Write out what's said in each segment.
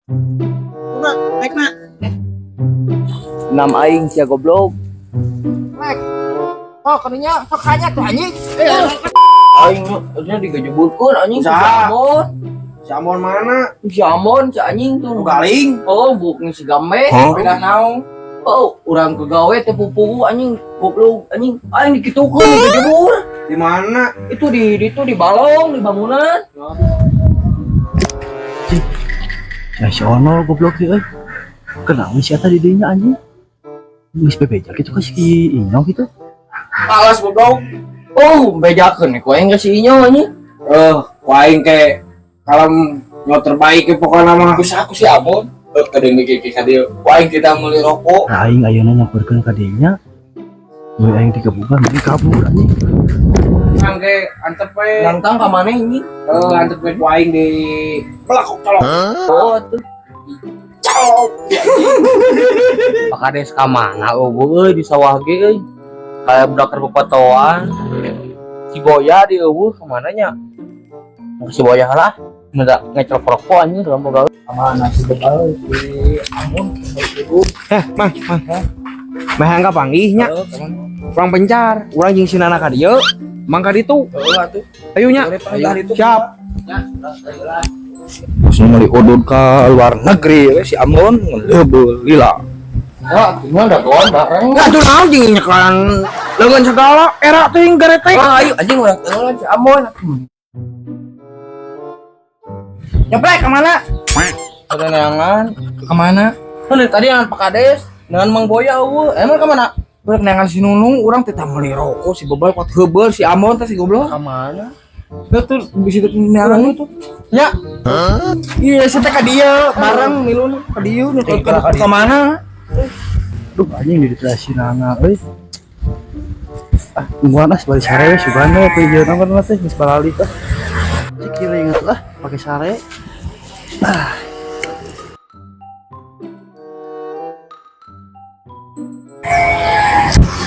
Nak, naik nak. Nam aing sia goblok. Naik. Oh, kaninya sok hanya tuh anjing. Aing nya digejeburkeun anjing si Saha? Amon. Si Amon mana? Si Amon si anjing tuh. Nu galing. Oh, buknya si Gambe. Beda naon? Oh, urang ke gawe teh pupuhu anjing goblok anjing. Aing dikitukeun digejebur. Di mana? Itu di balong, di bangunan. Nah, si Ono goblok sih euy. Kenapa si eta di dinya anjing? Geus bebeja gitu ka si Inyo gitu. Alas goblok. Oh, bejakeun ku aing ka si Inyo anjing. Eh, ku aing ke kalem nyo terbaik ke pokokna mah. Aku aku si Amon. Eh, kadang mikir ka dieu. Ku aing kita meuli rokok. Nah, aing ayeuna nyamperkeun ka dinya. Mun aing digebukan mending kabur anjing. Mangke antep we. Nantang ka maneh anjing. Eh, antep we ku aing di pelakok colok. Oh, tuh. Colok. Pak Kades ka mana eueuh euy di sawah ge euy. Kayak budak keur popotoan. Si Boya di eueuh ka mana nya? Si Boya lah. Minta ngecelok rokok anjing dalam gawe. Mana si Bebal si Amon. Eh, Mang, Mang. Meh angka panggih nya. Urang pencar, urang jeung si Nana ka dieu. Mang ka ditu. Heeh atuh. Ayo nya. Siap. Terus meuli udud ka luar negeri we si Amon ngelebel lila. Wah, gimana dagoan bareng. Nggak tuh naon jeung nyekelan leungeun segala era teuing garete. Wah, ayo anjing urang teulan si Amon. Nyeplek ka mana? Ada neangan. Ka mana? Kan dari tadi dengan Pak Kades, dengan Mang Boya eueuh. Emang ka mana? Urang neangan si Nunung, urang teh meuli rokok si Bebal kuat heubeul si Amon teh si goblok. Ka mana? Nah tuh bisa tuh neangan itu. Ya. Iya, saya teh ka dieu bareng milu ka dieu nu ka mana? Duh anjing di ditu si Nana euy. Ah, tungguan ah bari sare we sugan we teu jeung naon teh geus baralik ah. Cik kieu inget lah pake sare. Ah.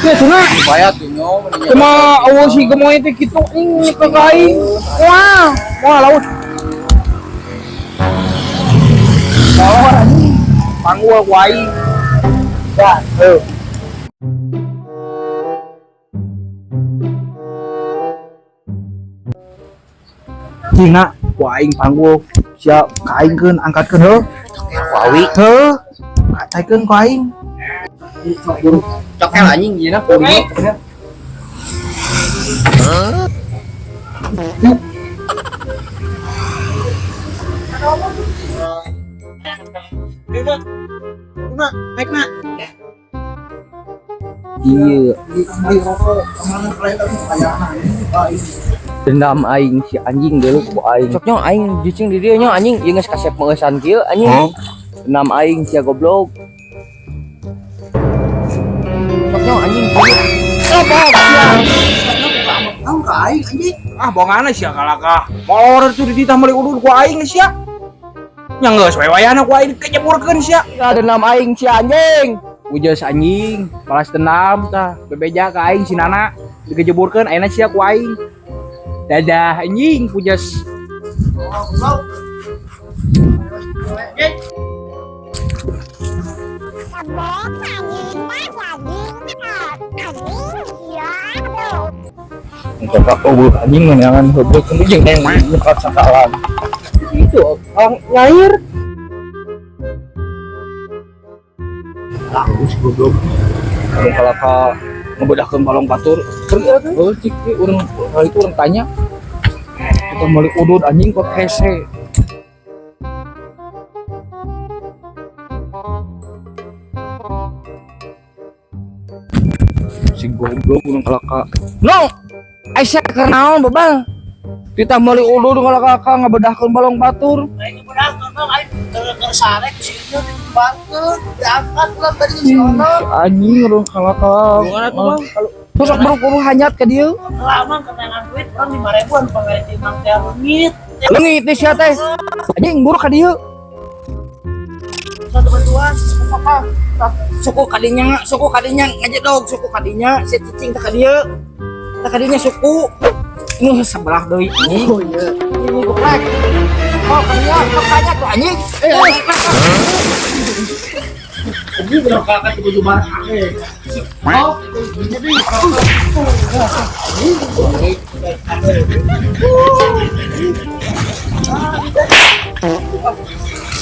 Ya cenah. Supaya tuh nyo Cuma eueuh si gemoy teh kitu ing ka aing. Wah, wah laut. Molor anjing. Panggul ku aing. Ya, heuh. Cina, ku aing panggul siap ka aingkeun angkatkeun heuh. Ku awi. Heuh. Kacaikeun ku aing. Cokel anjing ieu na kudu. Nak, naik nak. Iya. Dendam aing si anjing dulu ku aing. Cok nyo aing jicing di dieu nyo anjing ieu geus kasep meueusan kieu anjing. Dendam aing sia goblok. Cok nyo anjing. Apa sia? Naon ka aing anjing? Ah, bongana sia kalakah. Molor tuh dititah meuli udud ku aing sia. Nya geus we wayahna ku aing dikejeburkeun sia. Ya dendam aing si anjing. Ujas anjing, balas dendam tah. Bebeja ka aing si Nana dikejeburkeun ayeuna sia ku aing. Dadah anjing pujas. Oh, goblok. Kakak eueuh anjing neangan heubeul keun jeung neng nyekat sakalan. Itu orang nyair. Halus goblok. Kalau kalaka ngebedahkeun balong batur, heuh cik ieu urang hal itu urang tanya. Kita meuli udud anjing kok hese. Si goblok urang kalaka. No. Aisyah keur naon bebal? Kita meuli udud kalaka ngebedahkeun balong batur. Aing ngebedahkeun bang, aing keur sare ku si Inyo ditumbalkeun, diangkat ulah tadi si Ono. Anjing urang kalaka. Gimana tuh, Bang? Terus sok buru-buru hanyat ka dieu. Lama kenangan duit urang 5.000 anu pangari ti Mang teh leungit. Leungit teh sia teh. Anjing buru ka dieu. Satu bantuan. Apa? Suku kadinya ngajedog, suku kadinya si cicing teh ka dieu. Teh kadinya suku. Ini sebelah deui anjing. Oh iya. Ini goblok. Oh, kadinya sok tanya tuh anjing. Eh, Anjing bener kakak di baju barang. Oh, jadi.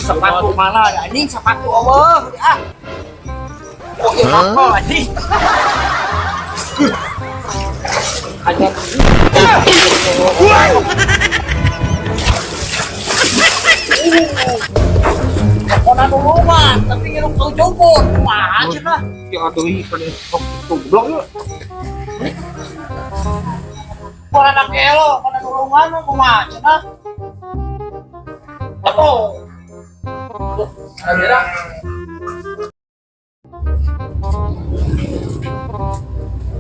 Sepatu mana ya anjing sepatu Allah ah. Oh iya apa anjing. Anjing. Kona nulungan, tapi ngirum kau jemput. Kumaha cenah? Ya atuh ih kan sok goblok yuk. Kona nak elo, kona nulungan kumaha cenah? Apa? Ada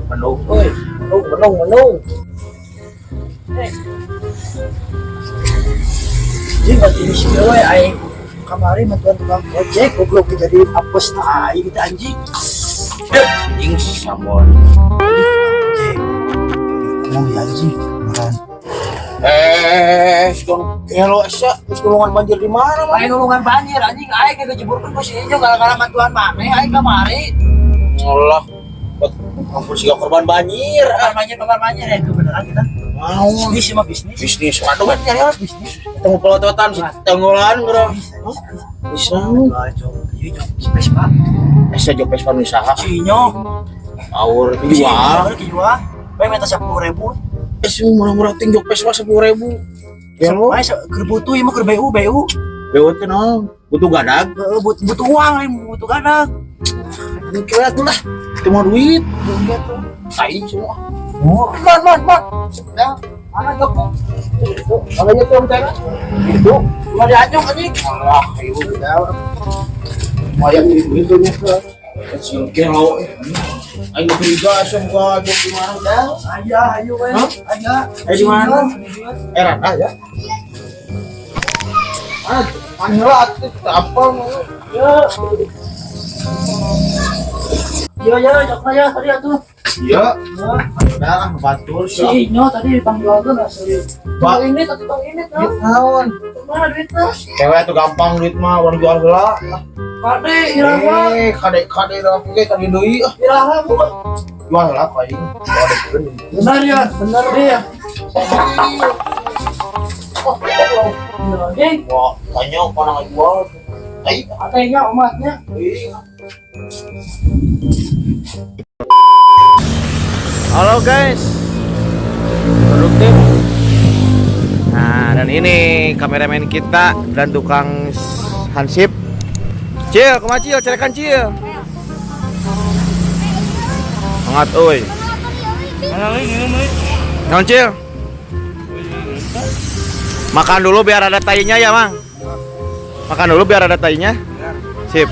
Menung euy, menung menung menung. Anjing berarti ini sih we aing kamari mantuan tukang ojek goblok jadi apes na aing teh anjing. Anjing sambon. Ojek. Ngomong ya anjing beneran. Sing gelo sia, geus nulungan banjir di mana mah? Aing nulungan banjir anjing aing kejeburkeun ku si Injo gara-gara mantuan maneh aing kamari. Allah. Ampun siga korban banjir. Korban banjir ya kebenaran kita. Mau Bisnis mah bisnis. bisnis. Waduh kan nyari apa Bisnis. Ketemu pelototan si tenggolan bro. Bisa. Wah, jok, ieu jok si Vespa. Esa jok Vespa nu saha? Si Inyo. Power dijual. Dijual. Bae minta 10.000. Eh, semua murah-murah ting jok Vespa 10.000. Ya lo. Bae keur butuh ieu mah keur BU BU. BU teh naon? Butuh gadag. Heeh, butuh uang lain butuh gadag. Kira tuh lah. Itu mau duit. Gitu. Tai semua. Oh, Man man man. Ya, mana joknya? Itu, kalau itu om teh. Itu. Cuma dianjung anjing. Alah, ayo udah. Lumayan duit itu nya. Kecil gelo. Ayo curiga asa buka jok di mana dah? Aya, ayo we. Aya. Eh di mana? Eh rada ya. Ah, panggil atuh apa mau? Ya. Iya ya, joknya ya tadi atuh. Iya. Udah, batur Si Inyo tadi dipanggil tuh asli. Bang ini tadi bang ini tuh. Duit naon? Mana duitnya? Cewek tuh gampang duit mah orang jual heula. Kade iraha. Eh, kade kade lah ge kade deui ah. Iraha bu. Jual heula ka aing. Benar ya, benar ya. Anjing, Wah, tanya kana ngajual. Ai, katanya umatnya. Halo guys, produktif. Nah, dan ini kameramen kita dan tukang hansip. Cil, kumaha Cil, cerekan Cil. Semangat euy. Naon Cil? Makan dulu biar ada tainya ya, Mang. Makan dulu biar ada tainya. Sip.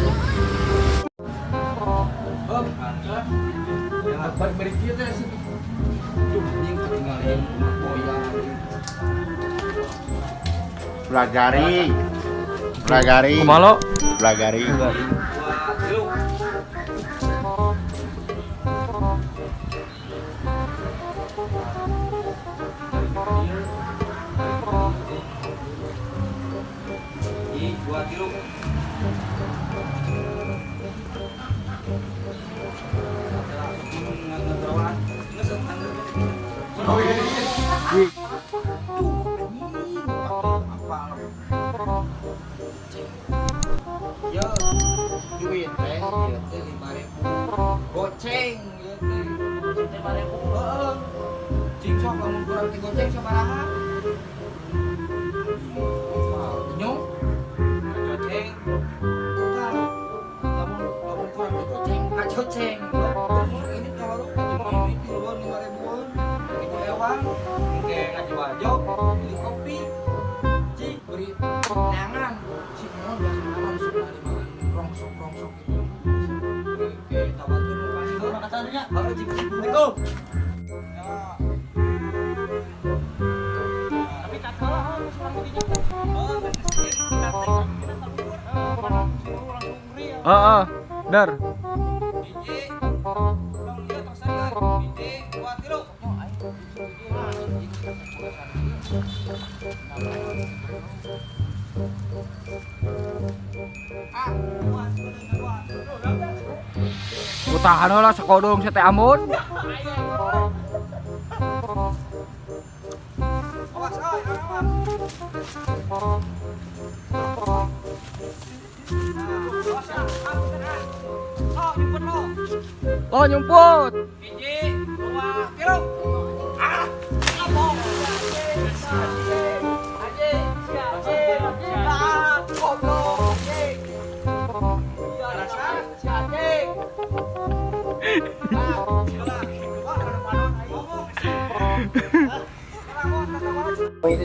Blagari. Blagari. Kumaha lo? Blagari. Yo, duit teh, ieu teh 5.000. Goceng ieu teh. Goceng teh 5.000. Heeh. Cing sok lamun kurang ti goceng sabaraha? Nyong. Goceng. Tah, lamun lamun kurang ti goceng, kacoceng. Ini kalau ini tiluan 5.000-an. Itu ewang, engke ngajual jok, beli kopi. Cing beri neangan. Cing naon biasa nama sok limaan rongsok-rongsok gitu. Oke, tabatun nu pasti. Makasih ya. Halo, cing. Assalamualaikum. Ya. Tapi kakak lah, harus orang dinya. Oh, Heeh, bener. Hiji, urang ieu tos sadar. Hiji, dua, tilu. Ah, dua, dua, dua. Utahan lah sakodong sate Ambon. Awas, ay, awas. Oh, nyumput. Hiji, dua, tilu. Ah, ngomong. Anjing, anjing, ah, goblok, anjing. Iya, si anjing. Ah, ngomong.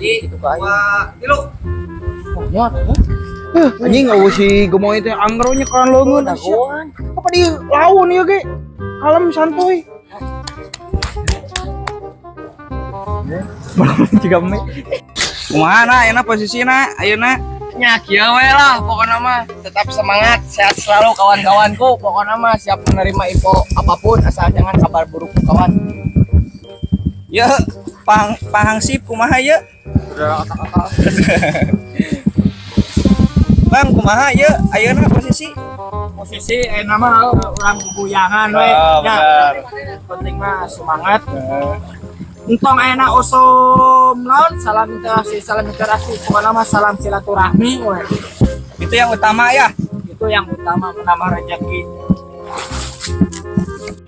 Gitu ka aing. Dua, tilu. Nyot. Anjing eueuh si gemoy teh angger nyekelan leungeun. Dagoan. Apa di laun ieu ge? Kalem santuy. Juga me. Kumaha na ayeuna posisina ayeuna? Nya kieu we lah pokoknya mah tetap semangat, sehat selalu kawan-kawanku. Pokoknya mah siap menerima info apapun asal jangan kabar buruk, kawan. Ya, pang pahangsip kumaha ye? Bang, kumaha ye ayeuna posisi? Posisi enak mah urang guguyangan we. Oh, Ya, benar. penting mah semangat. Entong enak usum naon, salam interaksi, salam interaksi, pokoknya mah salam silaturahmi we. Itu yang utama ya. Itu yang utama, menambah rezeki.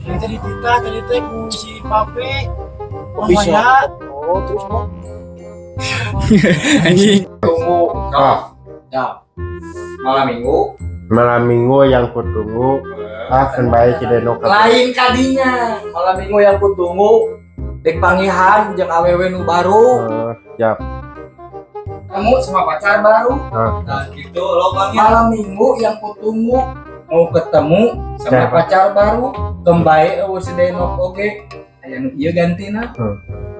Tadi tita tadi teh ku si Pape. Bisa. Oh, terus mau Tunggu. Oh, Ya. Malam Minggu. Malam Minggu yang kutunggu ah kan baik si Deno Lain kadinya. Malam Minggu yang kutunggu dek pangihan jeung awewe nu baru. Eh, siap. Kamu sama pacar baru. Ah. Nah, gitu loh, Bang ya. Malam Minggu yang kutunggu mau ketemu sama Siapa? Pacar baru. Kembali eueuh si Denok oge. Aya nu ieu gantina.